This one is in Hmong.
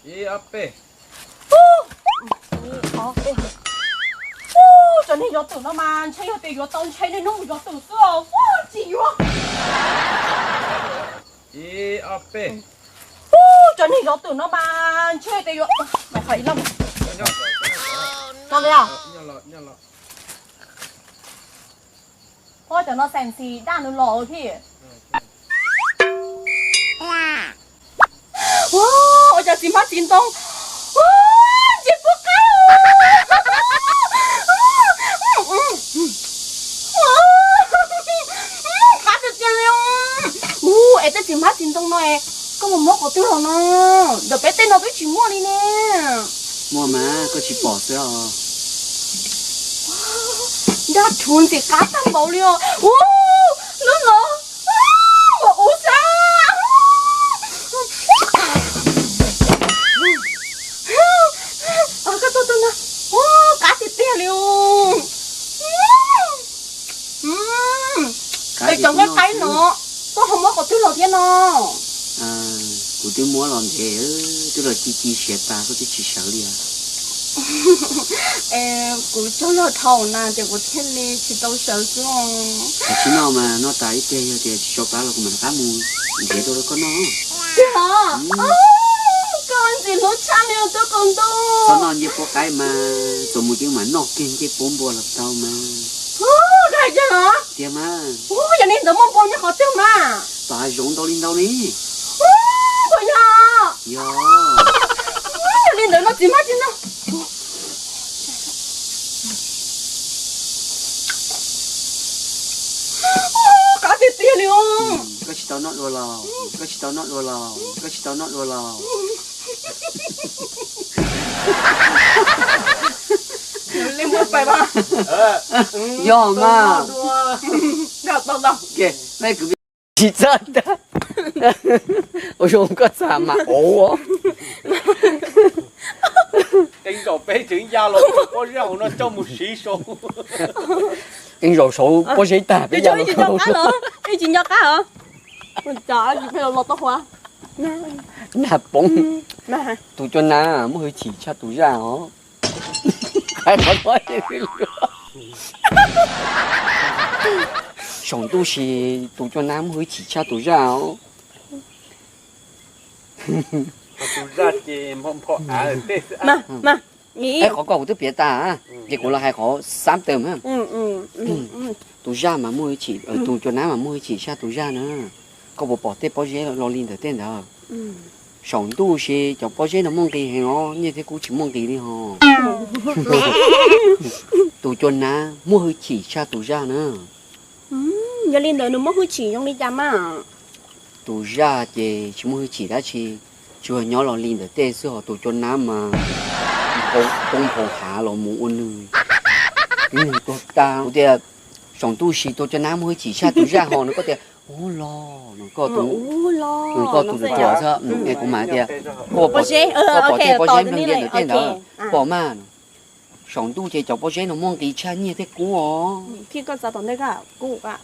Ib ob peb. Cov neeg zov twm no mas ntshe yog tias yuav tau ntshe niaj hnub mus zov twm xwb os. Tsis yuav. Ib ob peb. Cov neeg zov twm no mas ntshe tias yuav, ua cov no xeem xis daj nws los thiab. Ua cov txiv hmab txiv ntoo, ntsej puab qab, qab tiag tiag li. Es tej txiv hmab txiv ntoo no, koj mus muab qhov twg los no? Ntawm peb tej no twb tsis muaj li ne. Muaj mas koj tsis pom xwb os. Daj rhuv ntxim qab tag npaum li os. Ua, lub no, ua ub xwb. Koj tuaj tuaj no, ua qab tiag tiag li os. Es cov nqaij qaib no, koj ho muab qhov twg los thiab no? Kuv twb muab los ntev, twb los ci ci siav tas koj twb tsis sawv li os. Kuv cog log dhau na ces kuv thiaj li tsis tau sawv xwb os. Tam sim no mas noj tas ib pliag yog tias tsis tso plab los kuv mam rov qab mus nrhiav rau koj noj. Tiag, koj ntxim hlub tshaj li os tub qaum ntuj. Txhob noj ncej puab qaib mas, txuas mus ces mam noj kiag ncej puab npua los tau mas. Koj hais tiag los? Tiag mas. Yog li ntawd muaj npua nyob qhov twg mas? Tom hav zoov ntau li ntau li. Puas yog? Yog. Yog li ntawd no txiv hmab txiv ntoo. Qab tiag tiag li os. Koj tsis tau noj dua los? Koj tsis tau noj dua los? Koj tsis tau noj dua los? Yog mas. Tsis txawj ntag. Ua zoo koj txaj mas ov. Qee zaum peb tseem ya los pob zeb hauv no coj mus siv saud. Qee zaum saud pob zeb tag peb ya los. Tsis nco qab os. Nag poob. Tus cua nab muaj hwj chim tshaj tus zaj os. Saum ntuj si tus cua nab muaj hwj chim tshaj tus zaj os. Qhov koj kuv twb piav tas, ces kuv los hais qhov xab tawm mas. Tus zaj mas muaj hwj chim, tus cua nab mas muaj hwj chim tshaj tus zaj na. Koj puas pom tej pob zeb lo li ntawm tej ntawd? Saum ntuj si cov pob zeb no muaj nqis heev os, nyiaj thiab kub tsis muaj nqis li ho. Tus cua nab muaj hwj chim tshaj tus zaj na. Yog li ntawd nws muaj hwj chim zoo li cas mas? Tus zaj ces tsis muaj hwj chim dab tsi, tsuas nyob lo li ntawm tej xwb, ho tus cua nab mas poob nphau hav los mus ua nws, nws tuag tag. Kuv tias saum ntuj si tus cua nab muaj hwj chim tshaj tus zaj ho no, koj tias ub los no, koj tus, koj tus tuam xwb, es kuv mam tias koj pom, koj pom tej pob zeb nplawg ntias ntawm tej ntawd, pom mas. Saum ntuj ces cov pob zeb no muaj nqis tshaj nyiaj thiab kub os.